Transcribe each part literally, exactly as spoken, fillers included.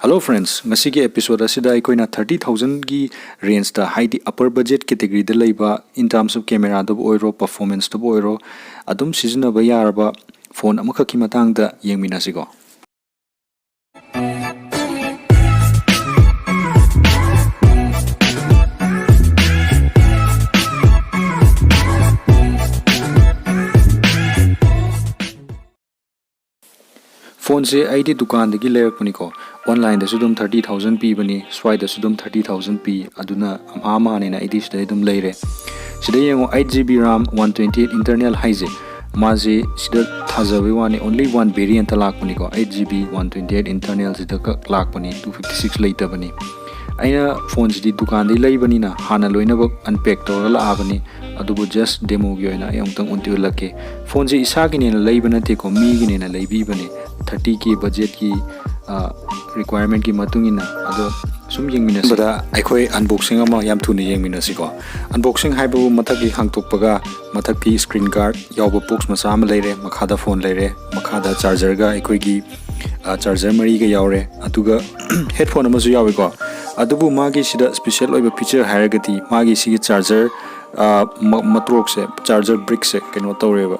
Hello friends, ꯉꯁꯤꯒꯤ episode ꯑꯁꯤꯗ ꯑꯩꯈꯣꯏꯅ thirty thousandꯒꯤ rangeꯇ, ꯍꯥꯏꯗꯤ upper budget categoryꯗ ꯂꯩꯕ, in terms of cameraꯗꯕꯨ ꯑꯣꯏꯔꯣ, performanceꯇꯕꯨ ꯑꯣꯏꯔꯣ, ꯑꯗꯨꯝ ꯁꯤꯖꯤꯟꯅꯕ ꯌꯥꯔꯕ phone ꯑꯃꯈꯛꯀꯤ ꯃꯇꯥꯡꯗ ꯌꯦꯡꯃꯤꯟꯅꯁꯤꯀꯣ꯫ Phoneꯁꯦ ꯑꯩꯗꯤ ꯗꯨꯀꯥꯟꯗꯒꯤ ꯂꯩꯔꯛꯄꯅꯤꯀꯣ꯫ Onlineꯗꯁꯨ ꯑꯗꯨꯝ thirty thousand ꯄꯤꯕꯅꯤ, ꯁ꯭ꯋꯥꯏꯗꯁꯨ ꯑꯗꯨꯝ thirty thousand ꯄꯤ, ꯑꯗꯨꯅ ꯑꯝꯍꯥ ꯑꯝꯍꯥꯅꯦꯅ ꯑꯩꯗꯤ ꯁꯤꯗꯩ ꯑꯗꯨꯝ ꯂꯩꯔꯦ꯫ ꯁꯤꯗ ꯌꯦꯡꯉꯣ, eight GB RAM, one twenty eight internal ꯍꯥꯏꯁꯦ, ꯃꯥꯁꯦ ꯁꯤꯗ ꯊꯥꯖꯕꯩ ꯋꯥꯅꯤ, only one variantꯇ ꯂꯥꯛꯄꯅꯤꯀꯣ, eight GB one twenty eight internalꯁꯤꯗ ꯈꯛ ꯂꯥꯛꯄꯅꯤ, two fifty six ꯂꯩꯇꯕꯅꯤ꯫ ꯑꯩꯅ phoneꯁꯤꯗꯤ ꯗꯨꯀꯥꯟꯗꯒꯤ ꯂꯩꯕꯅꯤꯅ ꯍꯥꯟꯅ ꯂꯣꯏꯅꯃꯛ unpack ꯇꯧꯔꯒ ꯂꯥꯛꯑꯕꯅꯤ, ꯑꯗꯨꯕꯨ just demoꯒꯤ ꯑꯣꯏꯅ ꯑꯩ ꯑꯃꯨꯛꯇꯪ ꯑꯣꯟꯊꯣꯛꯍꯜꯂꯛꯀꯦ꯫ Phoneꯁꯦ ꯏꯁꯥꯒꯤꯅꯦꯅ ꯂꯩꯕ ꯅꯠꯇꯦꯀꯣ, ꯃꯤꯒꯤꯅꯦꯅ ꯂꯩꯕꯤꯕꯅꯦ꯫ Thirty K budgetꯀꯤ, ꯑ, requirementꯀꯤ ꯃꯇꯨꯡ ꯏꯟꯅ꯫ ꯑꯗꯣ ꯁꯨꯝ ꯌꯦꯡꯃꯤꯟꯅꯁꯤ꯫ ꯑꯍꯥꯟꯕꯗ ꯑꯩꯈꯣꯏ unboxing ꯑꯃ ꯌꯥꯝ ꯊꯨꯅ ꯌꯦꯡꯃꯤꯟꯅꯁꯤꯀꯣ꯫ Unboxing ꯍꯥꯏꯕꯕꯨ ꯃꯊꯛꯀꯤ ꯍꯥꯡꯇꯣꯛꯄꯒ ꯃꯊꯛꯀꯤ screen guard ꯌꯥꯎꯕ box ꯃꯆꯥ ꯑꯃ ꯂꯩꯔꯦ, ꯃꯈꯥꯗ phone ꯂꯩꯔꯦ, ꯃꯈꯥꯗ chargerꯒ ꯑꯩꯈꯣꯏꯒꯤ, ꯑ, charger ꯃꯔꯤꯒ ꯌꯥꯎꯔꯦ, ꯑꯗꯨꯒ headphone ꯑꯃꯁꯨ ꯌꯥꯎꯏꯀꯣ꯫ ꯑꯗꯨꯕꯨ ꯃꯥꯒꯤ ꯁꯤꯗ special ꯑꯣꯏꯕ feature ꯍꯥꯏꯔꯒꯗꯤ ꯃꯥꯒꯤ ꯁꯤꯒꯤ charger, ꯑ, ꯃ-, ꯃꯇ꯭ꯔꯣꯛꯁꯦ, charger brickꯁꯦ ꯀꯩꯅꯣ ꯇꯧꯔꯦꯕ,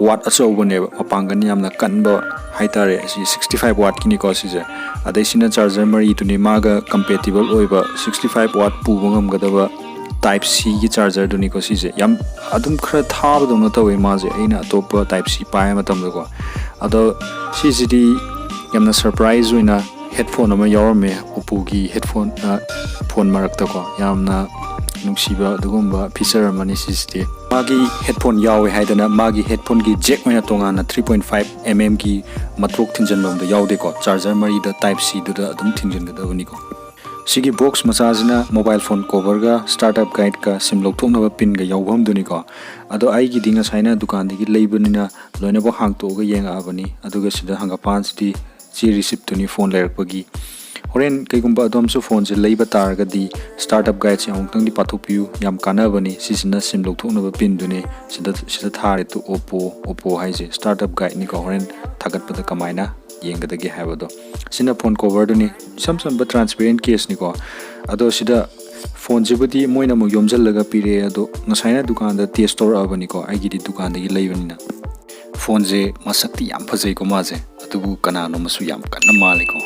watt ꯑꯆꯧꯕꯅꯦꯕ, ꯃꯄꯥꯡꯒꯜ ꯌꯥꯝꯅ ꯀꯟꯕ ꯍꯥꯏꯇꯥꯔꯦ꯫ ꯑꯁꯤ sixty five wattꯀꯤꯅꯤꯀꯣ ꯁꯤꯁꯦ꯫ ꯑꯗꯩ ꯁꯤꯅ charger ꯃꯔꯤꯗꯨꯅꯤ, ꯃꯥꯒ compatible ꯑꯣꯏꯕ sixty five watt ꯄꯨꯕ ꯉꯝꯒꯗꯕ type Cꯒꯤ chargerꯗꯨꯅꯤꯀꯣ ꯁꯤꯁꯦ꯫ ꯌꯥꯝ ꯑꯗꯨꯝ ꯈꯔ ꯊꯥꯕꯗꯧꯅ ꯇꯧꯋꯦ ꯃꯥꯁꯦ, ꯑꯩꯅ ꯑꯇꯣꯞꯄ type C ꯄꯥꯏꯕ ꯃꯇꯝꯗꯀꯣ꯫ ꯑꯗꯣ ꯁꯤꯁꯤꯗꯤ ꯌꯥꯝꯅ surprise ꯑꯣꯏꯅ headphone ꯑꯃ ꯌꯥꯎꯔꯝꯃꯦ, Oppoꯒꯤ headphone, ꯑ, phone ꯃꯔꯛꯇꯀꯣ꯫ ꯌꯥꯝꯅ ꯅꯨꯡꯁꯤꯕ ꯑꯗꯨꯒꯨꯝꯕ feature ꯑꯃꯅꯤ ꯁꯤꯁꯤꯗꯤ꯫ ꯃꯥꯒꯤ headphone ꯌꯥꯎꯋꯦ ꯍꯥꯏꯗꯅ ꯃꯥꯒꯤ headphoneꯒꯤ jack ꯑꯣꯏꯅ ꯇꯣꯉꯥꯟꯅ three point five mmꯒꯤ ꯃꯇ꯭ꯔꯣꯛ ꯊꯤꯟꯖꯤꯟꯐꯝꯗꯣ ꯌꯥꯎꯗꯦꯀꯣ, charger ꯃꯔꯤꯗ type Cꯗꯨꯗ ꯑꯗꯨꯝ ꯊꯤꯟꯖꯤꯟꯒꯗꯕꯅꯤꯀꯣ꯫ ꯁꯤꯒꯤ box ꯃꯆꯥꯁꯤꯅ mobile phone coverꯒ startup guideꯀ SIM ꯂꯧꯊꯣꯛꯅꯕ pinꯒ ꯌꯥꯎꯐꯝꯗꯨꯅꯤꯀꯣ꯫ ꯑꯗꯣ ꯑꯩꯒꯤꯗꯤ ꯉꯁꯥꯏꯅ ꯗꯨꯀꯥꯟꯗꯒꯤ ꯂꯩꯕꯅꯤꯅ ꯂꯣꯏꯅꯃꯛ ꯍꯥꯡꯇꯣꯛꯑꯒ ꯌꯦꯡꯉꯛꯑꯕꯅꯤ, ꯑꯗꯨꯒ ꯁꯤꯗ ꯍꯪꯒꯄꯥꯟꯁꯤꯗꯤ ꯆꯦ receiptꯇꯨꯅꯤ phone ꯂꯩꯔꯛꯄꯒꯤ꯫ ꯍꯣꯔꯦꯟ ꯀꯩꯒꯨꯝꯕ ꯑꯗꯣꯝꯁꯨ phoneꯁꯦ ꯂꯩꯕ ꯇꯥꯔꯒꯗꯤ startup guideꯁꯦ ꯑꯃꯨꯛꯇꯪꯗꯤ ꯄꯥꯊꯣꯛꯄꯤꯌꯨ, ꯌꯥꯝ ꯀꯥꯟꯅꯕꯅꯤ꯫ ꯁꯤꯁꯤꯅ SIM ꯂꯧꯊꯣꯛꯅꯕ pinꯗꯨꯅꯤ, ꯁꯤꯗ, ꯁꯤꯗ ꯊꯥꯔꯤꯗꯨ Oppo, Oppo ꯍꯥꯏꯁꯦ startup guideꯅꯤꯀꯣ꯫ ꯍꯣꯔꯦꯟ ꯊꯥꯒꯠꯄꯗ ꯀꯃꯥꯏꯅ ꯌꯦꯡꯒꯗꯒꯦ ꯍꯥꯏꯕꯗꯣ꯫ ꯁꯤꯅ ꯐꯣꯟ ꯀꯣꯚꯔꯗꯨꯅꯤ, ꯏꯁꯝ ꯁꯝꯕ transparent caseꯅꯤꯀꯣ꯫ ꯑꯗꯣ ꯁꯤꯗ ꯐꯣꯟꯁꯤꯕꯨꯗꯤ ꯃꯣꯏꯅ ꯑꯃꯨꯛ ꯌꯣꯝꯁꯤꯜꯂꯒ ꯄꯤꯔꯛꯑꯦ, ꯑꯗꯣ ꯉꯁꯥꯏꯅ ꯗꯨꯀꯥꯟꯗ ꯇꯦꯁ ꯇꯧꯔꯛꯑꯕꯅꯤꯀꯣ, ꯑꯩꯒꯤꯗꯤ ꯗꯨꯀꯥꯟꯗꯒꯤ ꯂꯩꯕꯅꯤꯅ꯫ ꯐꯣꯟꯁꯦ ꯃꯁꯛꯇꯤ ꯌꯥꯝ ꯐꯖꯩꯀꯣ ꯃꯥꯁꯦ, ꯑꯗꯨꯕꯨ ꯀꯅꯥꯅꯣ ꯑꯃꯁꯨ ꯌꯥꯝ ꯀꯟꯅ ꯃꯥꯜꯂꯤꯀꯣ꯫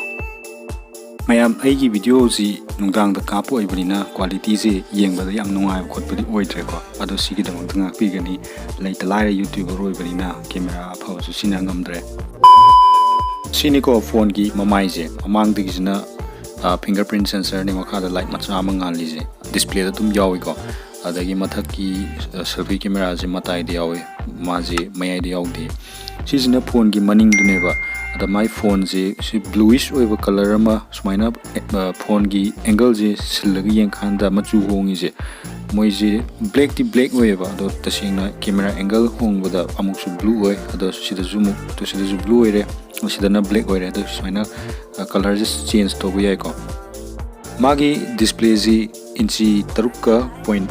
ꯃꯌꯥꯝ, ꯑꯩꯒꯤ ꯚꯤꯗꯤꯑꯣꯁꯤ ꯅꯨꯡꯗꯥꯡꯗ ꯀꯥꯞꯄ ꯑꯣꯏꯕꯅꯤꯅ ꯀ꯭ꯋꯥꯂꯤꯇꯤꯁꯦ ꯌꯦꯡꯕꯗ ꯌꯥꯝ ꯅꯨꯡꯉꯥꯏꯕ ꯈꯣꯠꯄꯗꯤ ꯑꯣꯏꯗ꯭ꯔꯦꯀꯣ, ꯑꯗꯣ ꯁꯤꯒꯤꯗꯃꯛꯇ ꯉꯥꯛꯄꯤꯒꯅꯤ꯫ ꯂꯩꯇ ꯂꯥꯏꯔ ꯌꯨꯇ꯭ꯌꯨꯕꯔ ꯑꯣꯏꯕꯅꯤꯅ ꯀꯦꯃꯦꯔꯥ ꯑꯐꯕꯁꯨ ꯁꯤꯖꯤꯟꯅ ꯉꯝꯗ꯭ꯔꯦ꯫ ꯁꯤꯅꯤꯀꯣ ꯐꯣꯟꯒꯤ ꯃꯃꯥꯏꯁꯦ, ꯃꯃꯥꯡꯗꯒꯤꯁꯤꯅ ꯐꯤꯡꯒꯔ ꯄ꯭ꯔꯤꯟ ꯁꯦꯟꯁꯔꯅꯤ, ꯃꯈꯥꯗ ꯂꯥꯏꯠ ꯃꯆꯥ ꯑꯃ ꯉꯥꯜꯂꯤꯁꯦ ꯗꯤꯁꯄ꯭ꯂꯦꯗ ꯑꯗꯨꯝ ꯌꯥꯎꯏꯀꯣ꯫ ꯑꯗꯒꯤ ꯃꯊꯛꯀꯤ ꯁꯦꯜꯐꯤ ꯀꯦꯃꯦꯔꯥꯁꯦ ꯃꯇꯥꯏꯗ ꯌꯥꯎꯏ, ꯃꯥꯁꯦ ꯃꯌꯥꯏꯗ ꯌꯥꯎꯗꯦ꯫ ꯁꯤꯁꯤꯅ ꯐꯣꯟꯒꯤ ꯃꯅꯤꯡꯗꯨꯅꯦꯕ꯫ ꯑꯗ ꯃꯥꯏ ꯐꯣꯟꯁꯦ ꯁꯤ bluish ꯑꯣꯏꯕ ꯀꯂꯔ ꯑꯃ ꯁꯨꯃꯥꯏꯅ, ꯑ, ꯐꯣꯟꯒꯤ ꯑꯦꯡꯒꯜꯁꯦ ꯁꯤꯜꯂꯒ ꯌꯦꯡꯀꯥꯟꯗ ꯃꯆꯨ ꯍꯣꯡꯉꯤꯁꯦ, ꯃꯣꯏꯁꯦ ꯕ꯭ꯂꯦꯛꯇꯤ ꯕ꯭ꯂꯦꯛ ꯑꯣꯏꯌꯦꯕ, ꯑꯗꯣ ꯇꯁꯦꯡꯅ ꯀꯦꯃꯦꯔꯥ ꯑꯦꯡꯒꯜ ꯍꯣꯡꯕꯗ ꯑꯃꯨꯛꯁꯨ ꯕ꯭ꯂꯨ ꯑꯣꯏ, ꯑꯗꯣ ꯁꯤꯗꯁꯨ ꯑꯃꯨꯛ, ꯁꯤꯗꯁꯨ ꯕ꯭ꯂꯨ ꯑꯣꯏꯔꯦ, ꯁꯤꯗꯅ ꯕ꯭ꯂꯦꯛ ꯑꯣꯏꯔꯦ꯫ ꯑꯗꯣ ꯁꯨꯃꯥꯏꯅ, ꯑ, ꯀꯂꯔꯁꯦ ꯆꯦꯟꯖ ꯇꯧꯕ ꯌꯥꯏꯀꯣ꯫ ꯃꯥꯒꯤ ꯗꯤꯁꯄ꯭ꯂꯦꯁꯤ ꯏꯟꯆꯤ ꯇꯔꯨꯛꯀ ꯄꯣꯏꯟ,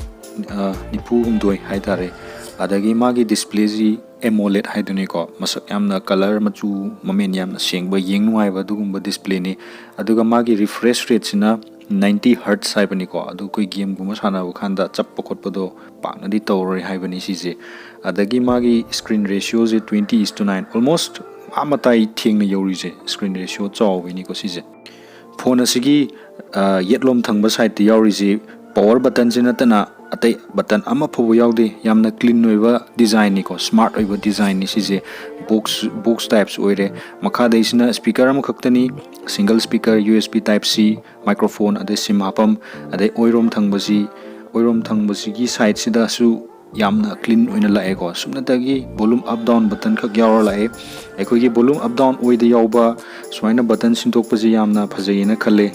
ꯑ, ꯅꯤꯐꯨ ꯍꯨꯝꯗꯣꯏ ꯍꯥꯏꯇꯥꯔꯦ꯫ ꯑꯗꯒꯤ ꯃꯥꯒꯤ ꯗꯤꯁꯄ꯭ꯂꯦꯁꯤ AMOLED ꯍꯥꯏꯗꯨꯅꯤꯀꯣ, ꯃꯁꯛ ꯌꯥꯝꯅ ꯀꯂꯔ ꯃꯆꯨ ꯃꯃꯦꯟ ꯌꯥꯝꯅ ꯁꯦꯡꯕ, ꯌꯦꯡ ꯅꯨꯡꯉꯥꯏꯕ ꯑꯗꯨꯒꯨꯝꯕ ꯗꯤꯁꯄ꯭ꯂꯦꯅꯤ꯫ ꯑꯗꯨꯒ ꯃꯥꯒꯤ ꯔꯤꯐ꯭ꯔꯦꯁ ꯔꯦꯠꯁꯤꯅ ninety hertz ꯍꯥꯏꯕꯅꯤꯀꯣ, ꯑꯗꯨ ꯑꯩꯈꯣꯏ ꯒꯦꯝꯒꯨꯝꯕ ꯁꯥꯟꯅꯕ ꯀꯥꯟꯗ ꯆꯞꯄ ꯈꯣꯠꯄꯗꯣ ꯄꯥꯛꯅꯗꯤ ꯇꯧꯔꯣꯏ ꯍꯥꯏꯕꯅꯤ ꯁꯤꯁꯦ꯫ ꯑꯗꯒꯤ ꯃꯥꯒꯤ screen ratioꯁꯦ twenty is to nine, almost ꯑꯥ ꯃꯇꯥꯏ ꯊꯦꯡꯅ ꯌꯧꯔꯤꯁꯦ, screen ratio ꯆꯥꯎꯕꯩꯅꯤꯀꯣ ꯁꯤꯁꯦ꯫ ꯐꯣꯟ ꯑꯁꯤꯒꯤ, ꯑ, ꯌꯦꯠꯂꯣꯝ ꯊꯪꯕ ꯁꯥꯏꯠꯇ ꯌꯥꯎꯔꯤꯁꯤ ꯄꯋꯥꯔ ꯕꯇꯟꯁꯤ ꯅꯠꯇꯅ ꯑꯇꯩ ꯕꯇꯟ ꯑꯃꯐꯥꯎꯕ ꯌꯥꯎꯗꯦ꯫ ꯌꯥꯝꯅ ꯀ꯭ꯂꯤꯟ ꯑꯣꯏꯕ ꯗꯤꯖꯥꯏꯟꯅꯤꯀꯣ, ꯁ꯭ꯃꯥꯔꯠ ꯑꯣꯏꯕ ꯗꯤꯖꯥꯏꯟꯅꯤ ꯁꯤꯁꯦ꯫ ꯕꯣꯛꯁ, ꯕꯣꯛꯁ ꯇꯥꯏꯞꯁ ꯑꯣꯏꯔꯦ꯫ ꯃꯈꯥꯗꯩꯁꯤꯅ ꯁ꯭ꯄꯤꯀꯔ ꯑꯃꯈꯛꯇꯅꯤ, single speaker, U S B type C, microphone, ꯑꯗꯩ ꯁꯤꯝ ꯍꯥꯞꯐꯝ, ꯑꯗꯩ ꯑꯣꯏꯔꯣꯝ ꯊꯪꯕꯁꯤ, ꯑꯣꯏꯔꯣꯝ ꯊꯪꯕꯁꯤꯒꯤ ꯁꯥꯏꯠꯁꯤꯗꯁꯨ ꯌꯥꯝꯅ ꯀ꯭ꯂꯤꯟ ꯑꯣꯏꯅ ꯂꯥꯛꯑꯦꯀꯣ꯫ ꯁꯨꯞꯅꯇꯒꯤ volume up down button ꯈꯛ ꯌꯥꯎꯔ ꯂꯥꯛꯑꯦ꯫ ꯑꯩꯈꯣꯏꯒꯤ volume up down ꯑꯣꯏꯗ ꯌꯥꯎꯕ ꯁꯨꯃꯥꯏꯅ ꯕꯇꯟ ꯁꯤꯟꯗꯣꯛꯄꯁꯤ ꯌꯥꯝꯅ ꯐꯖꯩꯌꯦꯅ ꯈꯜꯂꯦ꯫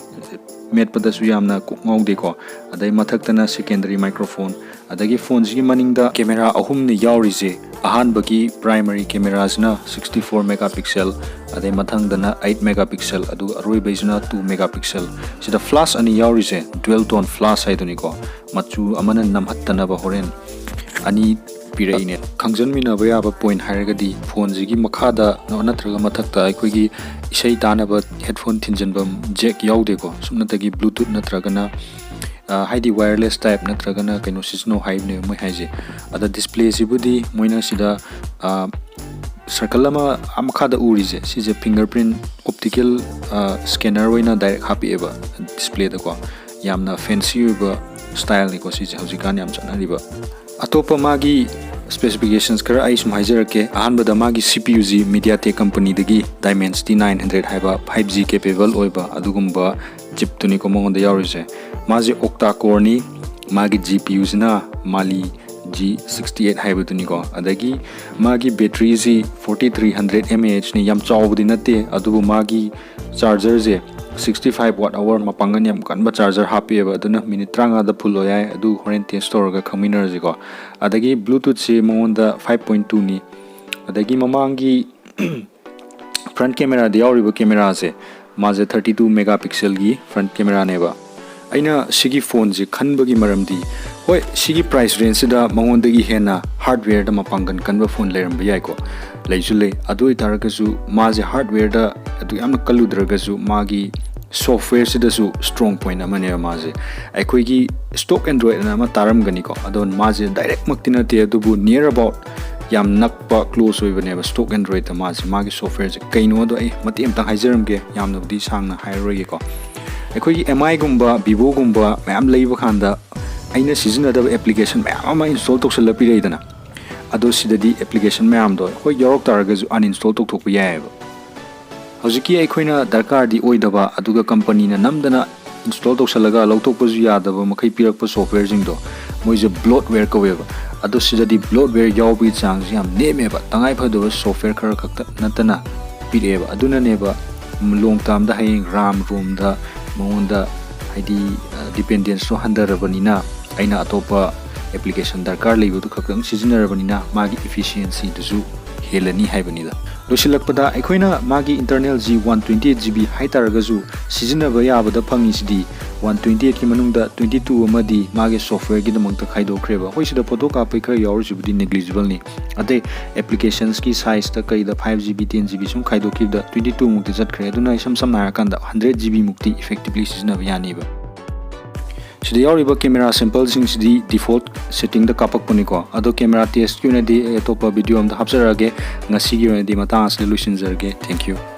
ꯃꯦꯠꯄꯗꯁꯨ ꯌꯥꯝꯅ ꯀꯣꯛ ꯉꯥꯎꯗꯦꯀꯣ꯫ ꯑꯗꯩ ꯃꯊꯛꯇꯅ secondary microphone, ꯑꯗꯒꯤ ꯐꯣꯟꯁꯤꯒꯤ ꯃꯅꯤꯡꯗ ꯀꯦꯃꯦꯔꯥ ꯑꯍꯨꯝꯅꯤ ꯌꯥꯎꯔꯤꯁꯦ꯫ ꯑꯍꯥꯟꯕꯒꯤ primary ꯀꯦꯃꯦꯔꯥꯁꯤꯅ sixty four megapixel, ꯑꯗꯩ ꯃꯊꯪꯗꯅ eight megapixel, ꯑꯗꯨꯒ ꯑꯔꯣꯏꯕꯩꯁꯤꯅ two megapixel꯫ ꯁꯤꯗ flash ꯑꯅꯤ ꯌꯥꯎꯔꯤꯁꯦ dual tone flash ꯍꯥꯏꯗꯨꯅꯤꯀꯣ꯫ ꯃꯆꯨ ꯑꯃꯅ ꯅꯝꯍꯠꯇꯅꯕ ꯍꯣꯔꯦꯟ ꯑꯅꯤ ꯄꯤꯔꯛꯏꯅꯦ꯫ ꯈꯪꯖꯟꯃꯤꯟꯅꯕ ꯌꯥꯕ ꯄꯣꯏꯟꯠ ꯍꯥꯏꯔꯒꯗꯤ, ꯐꯣꯟꯁꯤꯒꯤ ꯃꯈꯥꯗ ꯅꯠꯇ꯭ꯔꯒ ꯃꯊꯛꯇ ꯑꯩꯈꯣꯏꯒꯤ ꯏꯁꯩ ꯇꯥꯅꯕ ꯍꯦꯠꯐꯣꯟ ꯊꯤꯟꯖꯤꯟꯐꯝ ꯖꯦꯛ ꯌꯥꯎꯗꯦꯀꯣ꯫ ꯁꯨꯞꯅꯇꯒꯤ ꯕ꯭ꯂꯨꯇꯨꯠ ꯅꯠꯇ꯭ꯔꯒꯅ, ꯑ, ꯍꯥꯏꯗꯤ ꯋꯥꯌꯔꯂꯦꯁ ꯇꯥꯏꯞ ꯅꯠꯇ꯭ꯔꯒꯅ ꯀꯩꯅꯣ ꯁꯤꯖꯤꯟꯅꯧ ꯍꯥꯏꯕꯅꯦꯕ ꯃꯣꯏ ꯍꯥꯏꯁꯦ꯫ ꯑꯗ ꯗꯤꯁꯄ꯭ꯂꯦꯁꯤꯕꯨꯗꯤ ꯃꯣꯏꯅ ꯁꯤꯗ, ꯑ, ꯁꯔꯀꯜ ꯑꯃ ꯑꯥ ꯃꯈꯥꯗ ꯎꯔꯤꯁꯦ, ꯁꯤꯁꯦ ꯐꯤꯡꯒꯔ ꯄ꯭ꯔꯤꯟ ꯑꯣꯞꯇꯤꯀꯦꯜ ꯁ꯭ꯀꯦꯅꯔ ꯑꯣꯏꯅ ꯗꯥꯏꯔꯦꯛ ꯍꯥꯞꯄꯛꯑꯦꯕ ꯗꯤꯁꯄ꯭ꯂꯦꯗꯀꯣ꯫ ꯌꯥꯝꯅ ꯐꯦꯟꯁꯤ ꯑꯣꯏꯕ ꯁ꯭ꯇꯥꯏꯜꯅꯤꯀꯣ ꯁꯤꯁꯦ, ꯍꯧꯖꯤꯛꯀꯥꯟ ꯌꯥꯝ ꯆꯠꯅꯔꯤꯕ꯫ ꯑꯇꯣꯞꯄ ꯃꯥꯒꯤ ꯁ꯭ꯄꯦꯁꯤꯐꯤꯀꯦꯁꯟꯁ ꯈꯔ ꯑꯩ ꯁꯨꯝ ꯍꯥꯏꯖꯔꯛꯀꯦ꯫ ꯑꯍꯥꯟꯕꯗ ꯃꯥꯒꯤ ꯁꯤ ꯄꯤ ꯌꯨꯁꯤ ꯃꯤꯗꯤꯌꯥꯇꯦꯛ ꯀꯝꯄꯅꯤꯗꯒꯤ ꯗꯥꯏꯃꯦꯟꯁꯤꯇꯤ ꯅꯥꯏꯟ ꯍꯟꯗ꯭ꯔꯦꯠ ꯍꯥꯏꯕ ꯐꯥꯏꯚ ꯖꯤ ꯀꯦꯄꯦꯕꯜ ꯑꯣꯏꯕ ꯑꯗꯨꯒꯨꯝꯕ ꯆꯤꯞꯇꯨꯅꯤꯀꯣ ꯃꯉꯣꯟꯗ ꯌꯥꯎꯔꯤꯁꯦ꯫ ꯃꯥꯁꯦ ꯑꯣꯛꯇꯥ ꯀꯣꯔꯅꯤ, ꯃꯥꯒꯤ ꯖꯤ ꯄꯤ ꯌꯨꯁꯤꯅ ꯃꯥꯂꯤ ꯖꯤ ꯁꯤꯛꯁꯇꯤ ꯑꯩꯠ ꯍꯥꯏꯕꯗꯨꯅꯤꯀꯣ꯫ ꯑꯗꯒꯤ ꯃꯥꯒꯤ ꯕꯦꯇ꯭ꯔꯤꯁꯤ forty three hundred M A ꯑꯦꯆꯅꯤ, ꯌꯥꯝ ꯆꯥꯎꯕꯗꯤ ꯅꯠꯇꯦ, ꯑꯗꯨꯕꯨ ꯃꯥꯒꯤ ꯆꯥꯔꯖꯔꯁꯦ ꯁꯤꯛꯁꯇꯤ ꯐꯥꯏꯚ ꯋꯥꯠ ꯑꯋꯥꯔ ꯃꯄꯥꯡꯒꯜ ꯌꯥꯝ ꯀꯟꯕ ꯆꯥꯔꯖꯔ ꯍꯥꯞꯄꯤꯑꯕ꯫ ꯑꯗꯨꯅ ꯃꯤꯅꯤꯠ ꯇꯔꯥꯃꯉꯥꯗ ꯐꯨꯜ ꯑꯣꯏ ꯍꯥꯏ, ꯑꯗꯨ ꯍꯣꯔꯦꯟ ꯇꯦꯁ ꯇꯧꯔꯒ ꯈꯪꯃꯤꯟꯅꯔꯁꯤꯀꯣ꯫ ꯑꯗꯒꯤ ꯕ꯭ꯂꯨꯇꯨꯠꯁꯤ ꯃꯉꯣꯟꯗ ꯐꯥꯏꯚ ꯄꯣꯏꯟ ꯇꯨꯅꯤ꯫ ꯑꯗꯒꯤ ꯃꯃꯥꯡꯒꯤ ꯐ꯭ꯔꯟꯠ ꯀꯦꯃꯦꯔꯥꯗ ꯌꯥꯎꯔꯤꯕ ꯀꯦꯃꯦꯔꯥꯁꯦ, ꯃꯥꯁꯦ ꯊꯥꯔꯇꯤ ꯇꯨ ꯃꯦꯒꯥ ꯄꯤꯛꯁꯦꯜꯒꯤ ꯐ꯭ꯔꯟꯠ ꯀꯦꯃꯦꯔꯥꯅꯦꯕ꯫ ꯑꯩꯅ ꯁꯤꯒꯤ ꯐꯣꯟꯁꯦ ꯈꯟꯕꯒꯤ ꯃꯔꯝꯗꯤ, ꯍꯣꯏ, ꯁꯤꯒꯤ ꯄ꯭ꯔꯥꯏꯁ ꯔꯦꯟꯖꯁꯤꯗ ꯃꯉꯣꯟꯗꯒꯤ ꯍꯦꯟꯅ ꯍꯥꯔꯗꯋꯦꯌꯔꯗ ꯃꯄꯥꯡꯒꯜ ꯀꯟꯕ ꯐꯣꯟ ꯂꯩꯔꯝꯕ ꯌꯥꯏꯀꯣ, ꯂꯩꯁꯨ ꯂꯩ꯫ ꯑꯗꯨ ꯑꯣꯏꯇꯥꯔꯒꯁꯨ ꯃꯥꯁꯦ ꯍꯥꯔꯗꯋꯦꯌꯔꯗ ꯑꯗꯨ ꯌꯥꯝꯅ ꯀꯜꯂꯨꯗ꯭ꯔꯒꯁꯨ ꯃꯥꯒꯤ ꯁꯣꯐꯋꯦꯌꯔꯁꯤꯗꯁꯨ ꯁ꯭ꯇꯔꯣꯡ ꯄꯣꯏꯟꯠ ꯑꯃꯅꯦꯕ ꯃꯥꯁꯦ꯫ ꯑꯩꯈꯣꯏꯒꯤ ꯁ꯭ꯇꯣꯛ ꯑꯦꯟꯗ꯭ꯔꯣꯏꯗ ꯑꯅ ꯑꯃ ꯇꯥꯔꯝꯒꯅꯤꯀꯣ, ꯑꯗꯣ ꯃꯥꯁꯦ ꯗꯥꯏꯔꯦꯛꯃꯛꯇꯤ ꯅꯠꯇꯦ, ꯑꯗꯨꯕꯨ near about ꯌꯥꯝ ꯅꯛꯄ, ꯀ꯭ꯂꯣꯖ ꯑꯣꯏꯕꯅꯦꯕ ꯁ꯭ꯇꯣꯛ ꯑꯦꯟꯗ꯭ꯔꯣꯏꯗꯇ ꯃꯥꯁꯦ꯫ ꯃꯥꯒꯤ ꯁꯣꯐꯋꯦꯌꯔꯁꯦ ꯀꯩꯅꯣꯗꯣ ꯑꯩ ꯃꯇꯦꯛ ꯑꯝꯇꯪ ꯍꯥꯏꯖꯔꯝꯒꯦ, ꯌꯥꯝꯅꯕꯨꯗꯤ ꯁꯥꯡꯅ ꯍꯥꯏꯔꯔꯣꯏꯒꯦꯀꯣ꯫ ꯑꯩꯈꯣꯏꯒꯤ ꯑꯦꯝ ꯑꯥꯏꯒꯨꯝꯕ, ꯚꯤꯚꯣꯒꯨꯝꯕ ꯃꯌꯥꯝ ꯂꯩꯕ ꯀꯥꯟꯗ ꯑꯩꯅ ꯁꯤꯖꯤꯟꯅꯗꯕ ꯑꯦꯄ꯭ꯂꯤꯀꯦꯁꯟ ꯃꯌꯥꯝ ꯑꯃ ꯏꯟꯁꯇꯣꯜ ꯇꯧꯁꯜꯂ ꯄꯤꯔꯛꯏꯗꯅ, ꯑꯗꯣ ꯁꯤꯗꯗꯤ ꯑꯦꯄ꯭ꯂꯤꯀꯦꯁꯟ ꯃꯌꯥꯝꯗꯣ ꯍꯣꯏ ꯌꯥꯎꯔꯛ ꯇꯥꯔꯒꯁꯨ ꯑꯟꯏꯟꯁꯇꯣꯜ ꯇꯧꯊꯣꯛꯄ ꯌꯥꯏꯑꯕ꯫ ꯍꯧꯖꯤꯛꯀꯤ ꯑꯩꯈꯣꯏꯅ ꯗꯔꯀꯥꯔꯗꯤ ꯑꯣꯏꯗꯕ, ꯑꯗꯨꯒ ꯀꯝꯄꯅꯤꯅ ꯅꯝꯗꯅ ꯏꯟꯁꯇꯣꯜ ꯇꯧꯁꯜꯂꯒ ꯂꯧꯊꯣꯛꯄꯁꯨ ꯌꯥꯗꯕ ꯃꯈꯩ ꯄꯤꯔꯛꯄ ꯁꯣꯐꯋꯦꯌꯔꯁꯤꯡꯗꯣ, ꯃꯣꯏꯁꯦ ꯕ꯭ꯂꯣꯠꯋꯦꯌꯔ ꯀꯧꯋꯦꯕ꯫ ꯑꯗꯣ ꯁꯤꯗꯗꯤ ꯕ꯭ꯂꯣꯠꯋꯦꯌꯔ ꯌꯥꯎꯕꯒꯤ ꯆꯥꯡꯁꯦ ꯌꯥꯝ ꯅꯦꯝꯃꯦꯕ, ꯇꯉꯥꯏ ꯐꯗꯕ ꯁꯣꯐꯋꯦꯌꯔ ꯈꯔ ꯈꯛꯇ ꯅꯠꯇꯅ ꯄꯤꯔꯛꯑꯦꯕ꯫ ꯑꯗꯨꯅꯅꯦꯕ ꯂꯣꯡ ꯇꯥꯝꯗ ꯍꯌꯦꯡ ꯔꯥꯝ ꯔꯣꯝꯗ ꯃꯉꯣꯟꯗ, ꯍꯥꯏꯗꯤ, ꯗꯤꯄꯦꯟꯗꯦꯟꯁꯇꯣ ꯍꯟꯊꯔꯕꯅꯤꯅ, ꯑꯩꯅ ꯑꯇꯣꯞꯄ ꯑꯦꯄ꯭ꯂꯤꯀꯦꯁꯟ ꯗꯔꯀꯥꯔ ꯂꯩꯕꯗꯨ ꯈꯛꯇꯪ ꯁꯤꯖꯤꯟꯅꯔꯕꯅꯤꯅ ꯃꯥꯒꯤ ꯏꯐꯤꯁꯤꯌꯦꯟꯁꯤꯗꯨꯁꯨ ꯍꯦꯜꯂꯅꯤ ꯍꯥꯏꯕꯅꯤꯗ꯫ ꯂꯣꯏꯁꯤꯜꯂꯛꯄꯗ ꯑꯩꯈꯣꯏꯅ ꯃꯥꯒꯤ internal G one twenty eight G B ꯍꯥꯏꯇꯥꯔꯒꯁꯨ ꯁꯤꯖꯤꯟꯅꯕ ꯌꯥꯕꯗ ꯐꯪꯉꯤꯁꯤꯗꯤ ꯋꯥꯟ ꯇ꯭ꯋꯦꯟꯇꯤ ꯑꯩꯠꯀꯤ ꯃꯅꯨꯡꯗ ꯇ꯭ꯋꯦꯟꯇꯤ ꯇꯨ ꯑꯃꯗꯤ ꯃꯥꯒꯤ ꯁꯣꯐꯋꯦꯌꯔꯒꯤꯗꯃꯛꯇ ꯈꯥꯏꯗꯣꯛꯈ꯭ꯔꯦꯕ꯫ ꯑꯩꯈꯣꯏ ꯁꯤꯗ ꯐꯣꯇꯣ ꯀꯥꯞꯄꯩ ꯈꯔ ꯌꯥꯎꯔꯤꯁꯤꯕꯨꯗꯤ ꯅꯦꯒ꯭ꯂꯤꯖꯤꯕꯜꯅꯤ꯫ ꯑꯇꯩ ꯑꯦꯄ꯭ꯂꯤꯀꯦꯁꯟꯁꯀꯤ ꯁꯥꯏꯖꯇ ꯀꯩꯗ five G B, ten G B ꯁꯨꯝ ꯈꯥꯏꯗꯣꯛꯈꯤꯕꯗ ꯇ꯭ꯋꯦꯟꯇꯤ ꯇꯨ ꯃꯨꯛꯇꯤ ꯆꯠꯈ꯭ꯔꯦ꯫ ꯑꯗꯨꯅ ꯏꯁꯝ ꯁꯝꯅ ꯍꯥꯏꯔꯀꯥꯟꯗ ꯍꯟꯗ꯭ꯔꯦꯠ ꯖꯤ ꯕꯤ ꯃꯨꯛꯇꯤ ꯏꯐꯦꯛꯇꯤꯕꯂꯤ ꯁꯤꯖꯤꯟꯅꯕ ꯌꯥꯅꯤꯕ꯫ ꯁꯤꯗ ꯌꯥꯎꯔꯤꯕ ꯀꯦꯃꯦꯔꯥ ꯁꯦꯝꯄꯜꯁꯤꯡꯁꯤꯗꯤ ꯗꯤꯐꯣꯜꯠ ꯁꯦꯠꯇꯤꯡꯗ ꯀꯥꯞꯄꯛꯄꯅꯤꯀꯣ꯫ ꯑꯗꯣ ꯀꯦꯃꯦꯔꯥ ꯇꯦꯁꯀꯤ ꯑꯣꯏꯅꯗꯤ ꯑꯩ ꯑꯇꯣꯞꯄ ꯚꯤꯗꯤꯑꯣ ꯑꯝꯗ ꯍꯥꯞꯆꯔꯛꯑꯒꯦ꯫ ꯉꯁꯤꯒꯤ ꯑꯣꯏꯅꯗꯤ ꯃꯇꯥꯡ ꯑꯁꯤꯗ ꯂꯣꯏꯁꯤꯟꯖꯔꯒꯦ꯫ Thank you꯫